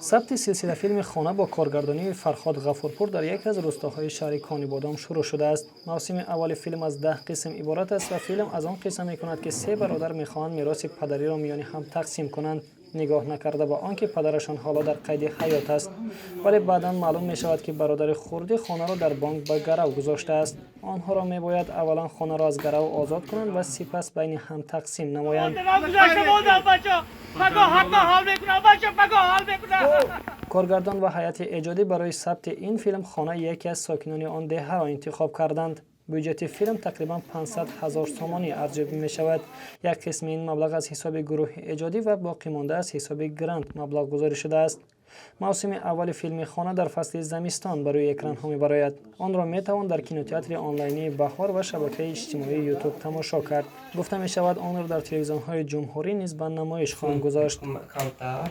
Сабти силсилафилми «Хона» бо коргардонии Фарҳод Ғафурпур дар яке аз рӯстоҳои шаҳри Конибодом шурӯъ шудааст. Мавсими аввали филм аз 10 қисм иборат аст ва филм аз он қисса мекунад, ки се бародар мехоҳанд мероси падариро миёни ҳам тақсим кунанд, нигоҳ накарда ба он ки падарашон ҳоло дар қайди ҳаёт аст. Вале баъдан маълум мешавад, ки бародари хурдӣ хонаро дар бонк ба гарав гузоштааст. Онҳоро мебояд аввалан хонаро аз гарав озод кунанд ва сипас байни ҳам тақсим намоянд. Коргардон ва ҳайати эҷодӣ барои сабти ин филм хонаи яке аз сокинони он деҳаро интихоб карданд. Бюҷети филм тақрибан 500 ҳазор сомонӣ арзёбӣ мешавад. Як қисми ин маблағ аз ҳисоби гурӯҳи эҷодӣ ва боқимонда аз ҳисоби грант маблағгузорӣ шудааст. Мавсими аввали филми «Хона» дар фасли зимистон ба рӯи экранҳо мебарояд. Онро метавон дар кинотеатри онлайнии «Баҳор» ва шабакаи иҷтимоии «Ютуб» тамошо кард. Гуфта мешавад, онро дар телевизионҳои ҷумҳурӣ низ ба намоиш хоҳанд гузошт. Камтар.